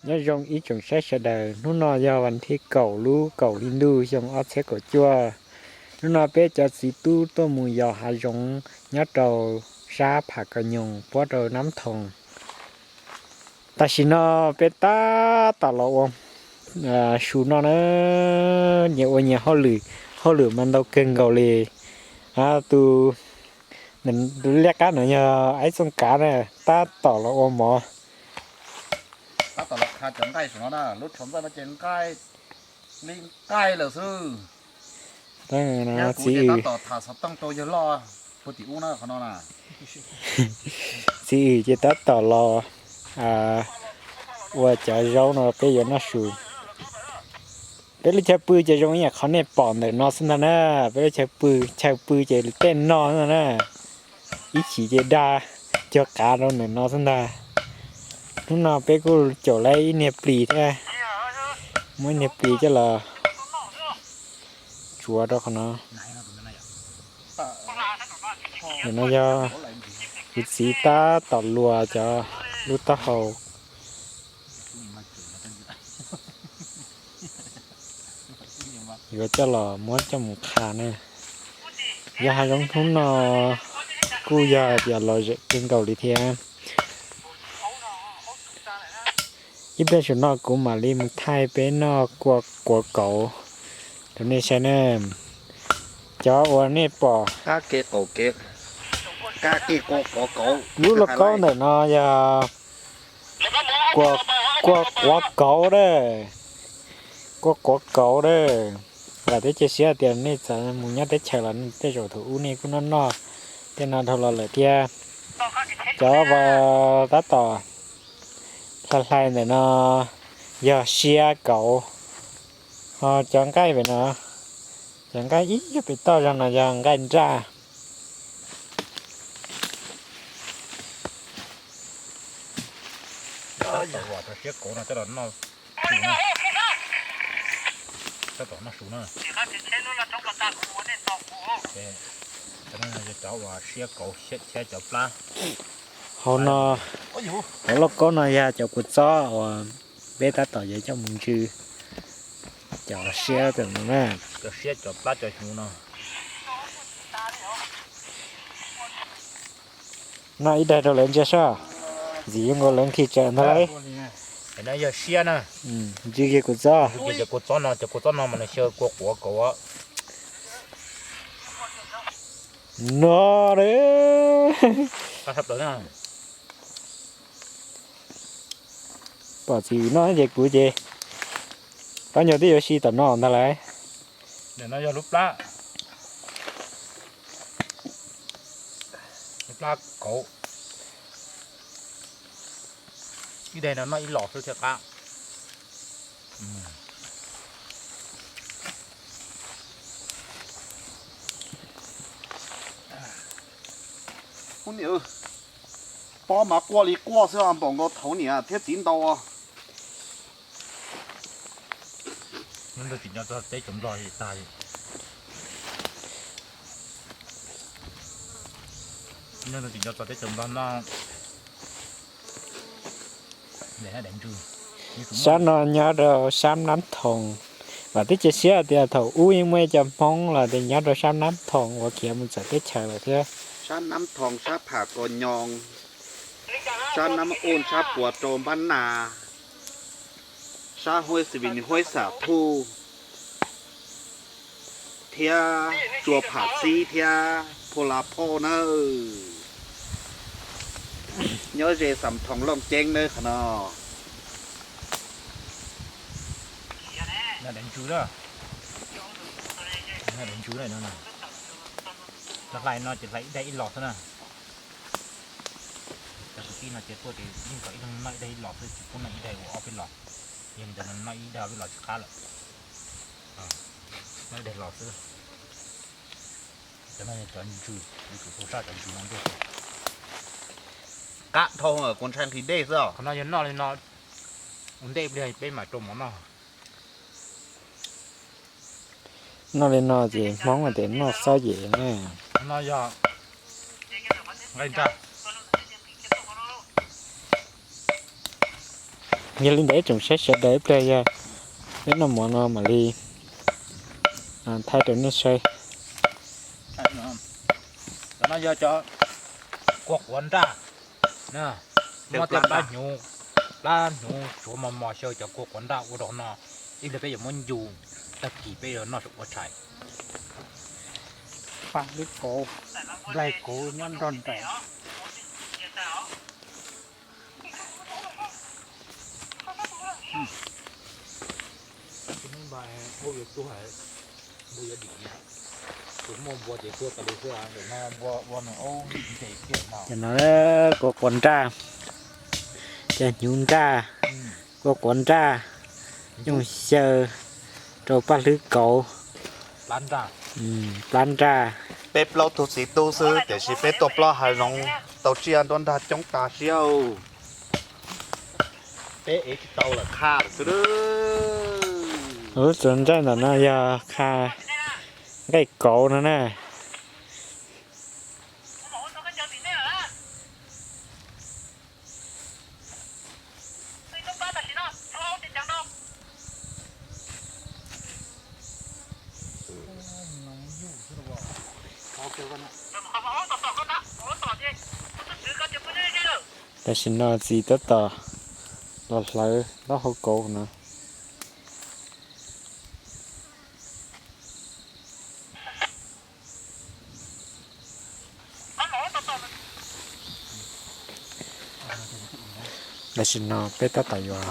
Nyob zoo ib tsoom saib sawv daws, hnub no yog vas thib kaum lub kaum hli ntuj xyoo ob txhiab kaum cuaj. Hnub no peb cov txiv tub tuaj mus yos hav zoov nyob rau sab Pham Kos Nyoos puab rau Nab Thoos. Tam sim no peb tab tom los ua su no na, nyias ua nyias hauj lwm, hauj lwm mas ntau kawg nkaus li. Tus liab qab no yog Aib Txooj Kav na, tab tom los ua mov. Tab tom los qha cov nqaij saum no na, lub tshav ntxaij no ces nqaij li nqaij lawm xwb. Txiv Wm, Txiv Wm ces tab tom los ua cov zaub no peb yuav noj su. Peb lub chaw pw ces zoo ib yam qhov nej pom ntawm no xwb ntag na. Peb lub chaw pw, chaw pw ces tej no xwb ntag na. Ib chim ces dag cuag qav rau ntawm no xwb ntag. Hnub no peb kuj caum lawm ib niag plis thiab, muab ib niag plis coj los tsuav rau qhov no. Ntawm no yog kuv txiv tab tom luas cov lub taub hau yuav coj los muab coj mus qha na. Yog hav zoov hnub no kuj yog tias lom zem kawg nkaus li thiab. Ib pliag saum no kuv mam li mus thaij peb noj kua quav kauv rau nej saib na. Cov uas nej pom, lub lauj kaub ntawm no yog kua quav kauv na, kua quav kauv na. Vam thiab cia siab tias nej txawm mus nyob teb chaws los tej zaum thaum ub nej kuj noj noj tej no dhau los lawm thiab. Cov uas tab tom hlais hlais ntawm no yog siab kauv, ho cov nqaij pem no, cov nqaij ib yog pem toj zog no yog nqaij nraj. Siab kauv no coj los noj su na. Coj los noj su na. Cov no yog cov uas siab kauv, siab cov plab. Hauv no, hauv lauj kaub no yog cov kua txob uas peb tab tom yuav coj mus ntsw cov siab tam no na. Cov siab cov plab cov hnyuv no. Noj ib daig rau lawv ntsia soj, ntxim zoo nkaus lawv nqhis tsawv ntag lauj. Yog siab na. Ntsw kiag kua txob. Cov kua txob no, cov kua txob no mas nws xyaw kua quav kauv. No, pom txiv noj ces kuv ces pab nyuag twb yuav si tom no ntag lauj. No yog lub plab, lub plab kauv. Ib daig no noj ib los xwb thiaj qab. Pob mas quaj li quaj xwb, npaum nkaus thaum niam thiab txiv ntaus. Nyob ntawd tsis nco txog teb chaws Nplog tag. Nyob ntawd tsis nco txog teb chaws Nplog no. Sab no nyob rau sab Nab Thoos. Vam thiab cia siab tias thaum ub yeej muaj ib co Hmoob los tias nyob rau sab Nab Thoos uas khiav mus txawv teb chaws lawm thiab. Sab Nab Thoos, sab Pham Kos Nyoos, sab Nab Ub, sab puas rau Npab Nas, sab Huaib Xis Vis, Huaib Xam Thuj thiab Tsua Pham Xib thiab Phu La Phoj nawb. Nyob ze Xam Thoos Looj Ceeb nawb qhov no. Hlais no ces hlais ib daig ib los xwb na. Cov kwv tij no ces tuaj ces yeej kom ib leeg noj ib daig ib los xwb, tsis pub noj ib daig ua ob peb los. Yog li ntawd noj ib daig ob peb los tsis qab lawm. Noj ib daig los xwb. Cov no cov ntsws, yuav tsum tau sab cov ntsws no ntuj. Qab dhau, kuv ntshai nqhis dej xwb os. Qhov no yog noj li no ua ntej pliag peb mam rau mov noj. Noj li no ces Hmoob tias noj xob yem na. No yog nqaij nraj. Yog li ntawd ib tsoom saib sawv daws, ib pliag yog peb noj mov no mam li thaij rau nej saib. Cov no yog cov kua quav nraj, muab tej plab hnyuv, plab hnyuv tsuav mos mos xyaw cov kua quav nraj ua rau no. Ib pliag peb yuav muab ncu, tag kis peb yuav noj ua tshais. Paj hlwb kauv, nplaig kauv nyob nrog nraim. Cov no kua quav nraj, cov hnyuv nraj, kua quav nraj, yooj xyaw rau paj hlwb kauv, plab nraj. Peb plaub tug txiv tub xwb tiam sis peb tuaj plob hav zoov tau tsiaj nruab nrag coob tas siab. Peb ev tsis tau lawm, qha lawm xwb. Lub tsuas nraj ntawm no yog qha nqaij kauv no na. Tam sim no txiv tab tom los hlawv taub hau kauv no. Tam sim no peb tab tom yuav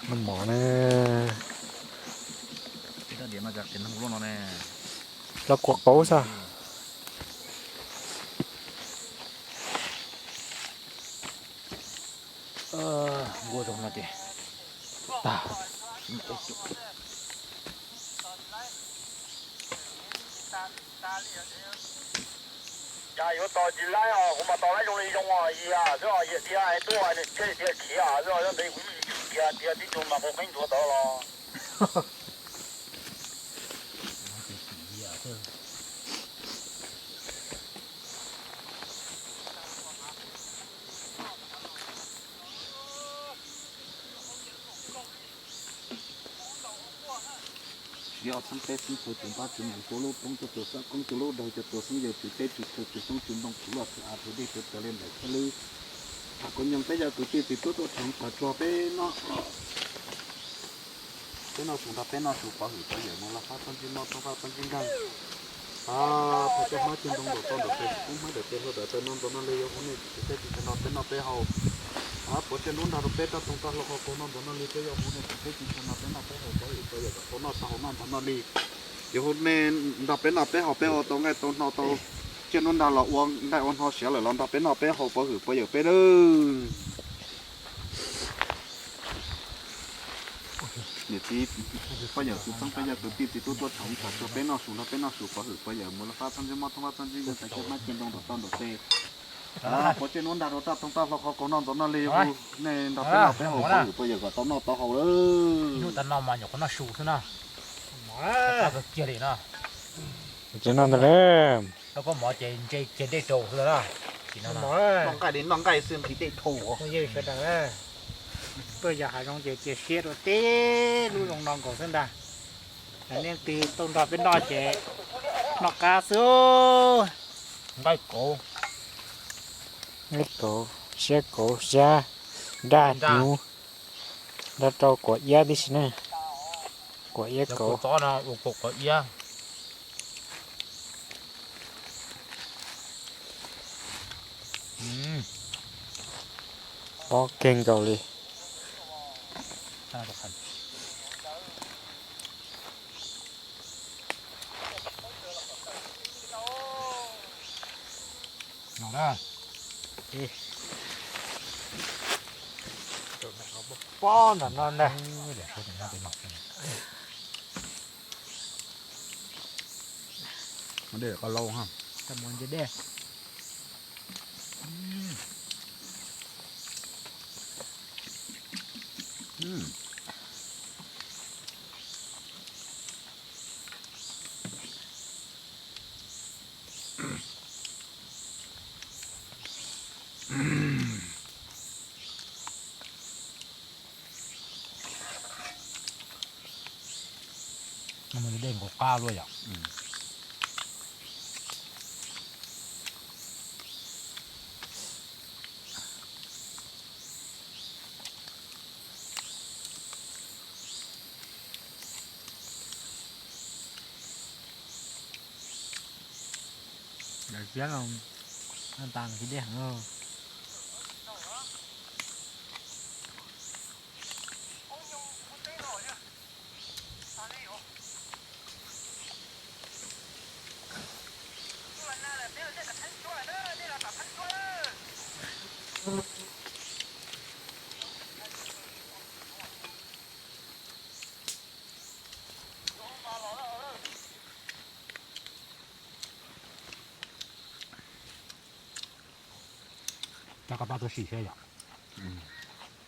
noj mov na. Los kuav kauv xwb. Nkuaj zoo no ces tag. Cas yuav tos tsis laib os, kuv mas tos laib zoo li zoo os, yam xwb os, yam tiag tuaj nws thiaj li tias khiav xwb os, yog ntawd kuv yeej tsis khiav tiag, tib tug mas quav qeeb ntsuav tod los. Siv ob txheeb peb xeeb txhua tus npab tsis mus, txhua lub roob txhua tus xab koob, txhua lub dawg txhua tus xeeb yawg, tsis teb tsis chaw tsis xyoob tsis ntoo, tsis luaj tsis av, tsis dej tsis taws li ntawm thiaj li. Tham kuv nyoog peb yog kwv tij txiv tub tuaj tshawb tag tsuag peb noj. Peb noj su nrog peb noj su pov hwm pov yawm mus laj fab txhob ntsib mob txhob fab txhob ntsib nkeeg. Pab coj hmab coj ntoo nraum toj nraum tes, pub hmab nraum tes hlua nraum taw no ntxuav no li yuav hu nej tsis teb tsis chaw no peb noj peb haus. Pab puav tsev nruab nrag rau peb rau tog tog hlau qhov kaus no ntxuav no li peb yuav hu nej tsis teb tsis chaw no peb noj peb haus pov hwm pov yawm kom tau noj tau haus noj ntxuav no li. Yuav hu nej nrog peb noj peb haus peb ua tau nqaij tau hno tau tsiaj nruab nrag los ua nqaij ua hno siav lawm los nrog peb noj peb haus pov hwm pov yawm peb nawb. Niam txiv poj yawm txwv txheeb peb yog kwv tij txiv tub tuaj tshawb tag tsuag peb noj su nrog peb noj su pov hwm pov yawm mus laj fab txhob ntsib mob txhob fab txhob ntsib nkeeg, txais cov hmab coj ntoo nraum toj nraum tes. Pab puav tsev nruab nrag rau tog tog hlau qhov kaus no ntxuav no li hu nej nrog peb noj peb haus pov hwm pov yawm kom tau noj tau haus lawm. Hnub tas no mas nyuam qhuav noj su xwb na. Kiag li no. Tsis noj ntag. Noj koj mov ces ntse kiag dej rau xwb na. Noj nqaij li noj nqaij xwb nqhis dej dhau. Phooj ywg sawv daws, tuaj yos hav zoov ces cia siab rau tib lub zoo no nkaus xwb ntag. Leej twg tuaj nrog peb noj ces noj qab xwb. Nqaij kauv, nqaij kauv, siab kauv, siab, nraj hnyuv, nrog rau kuam iab tib si na. Kuam iab kauv. Pob kawg nkaus li. Pob ntawm no ntag. Dej ko lauj ha. Tau mov ntse dej. Dej nkaus qab luaj yom. Daim tiab no tas kiv dej heev. Coj koj pab tuaj sim saib yom.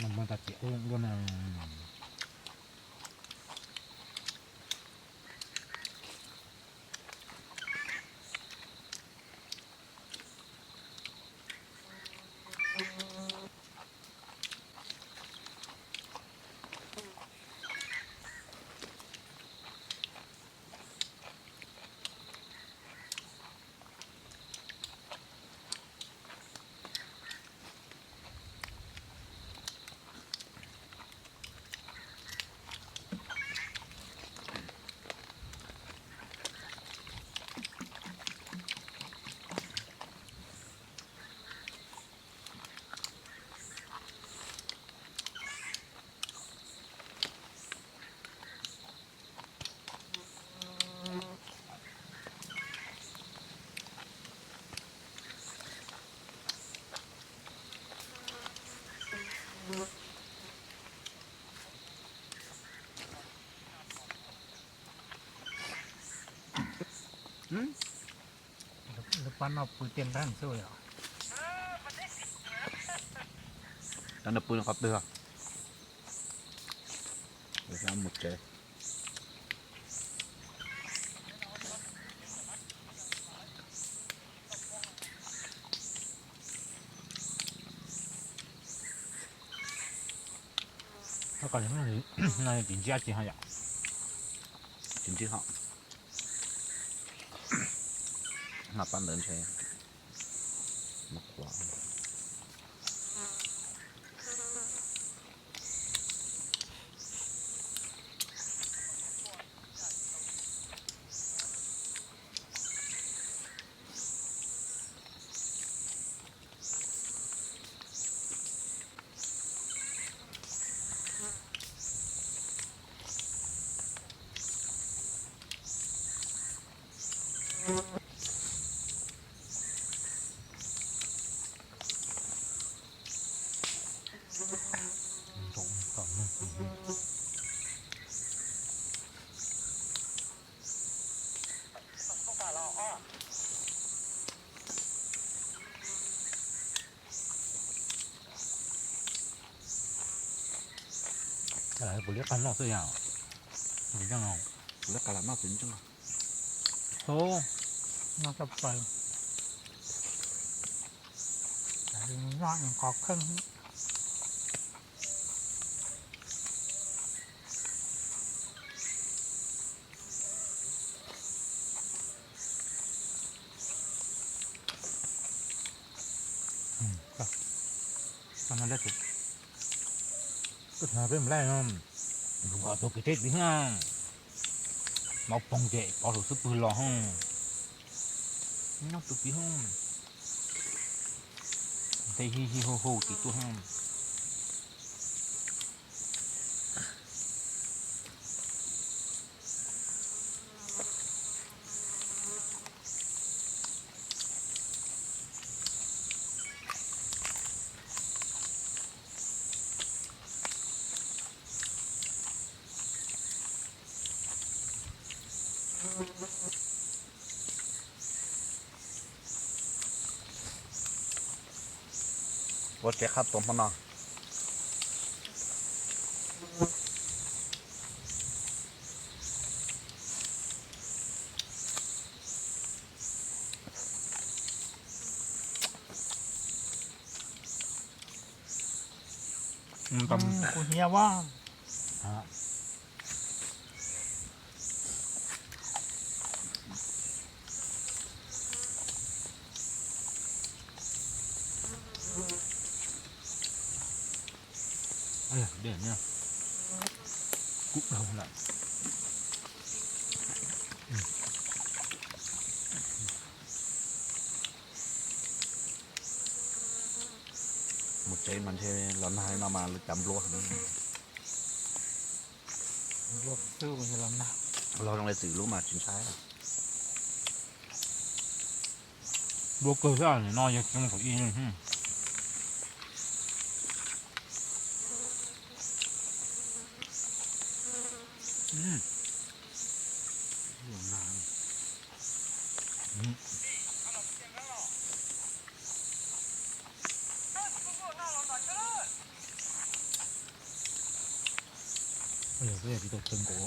Noj muag tag tiam ub luaj na. Lub pab no pw tiaj nrag xwb yom. Cov no pw qhov twg? Mus tsev. Koj koj no tsis ntsib dab tsi ho yom? Tsis ntsib ho. Noj pab ntawd ntshe mus qhuav. Kuv liab qab noj xwb yom. Tsis ntseeg no. Kuv liab qab lam noj tsis ntseeg. Hu, noj tshaj plaws. Noj qos kheej. Koj hnov peb mus laij no, tus kwv tij txiv hwb, maub poog ces pov saum xub pwg los hos, nyob tus txiv hwb, nthe hi hi hu hu txiv tuaj hos. Ua tsev qab tua hmo no. Kuv hnyiab as. Dej kuj dhau lawm. Mus tsev mas ntshe los nag no mas lawv cav nplua heev. Nplua xwb los nag. Los zoo li txwm lub mas tsis ntshai. Nplua kawg thiab, nim no yog tsis zoo thaum ub. Peb yog tsis tau txog nkaus.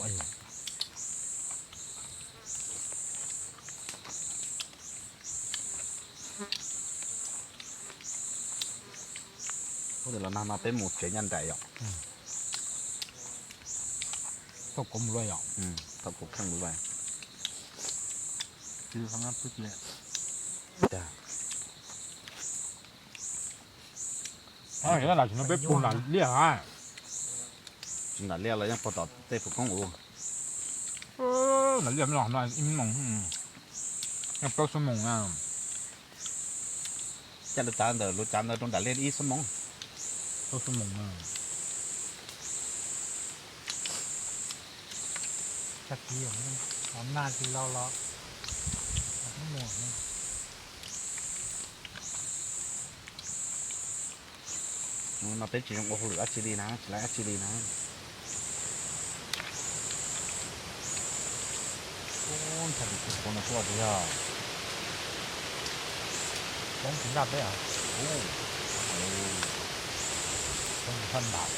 Ua tias los nag no peb mus tsev nyaj nraim yom. Tau kuv mus lawm yom. Tau kuv kheej mus lawm. Lam tsis no peb puag nram liaj a. Tsis nram liaj los yeej puag tom tej puv koob ua. Nram liaj no ib moos, yeej plaub xuab moos na. Caij lub tsav ntawd, lub tsav ntawd rau nram liaj ib xuab moos. Plaub xuab moos na. Tag kis los nag tsis los los. No peb tsis zoo ua hauj lwm dab tsi li na, tsis laib dab tsi li na. Ntshai tus txiv qhuav no tuaj tiag. Poob tsis nraj peb. Poob tsis nraj nrad.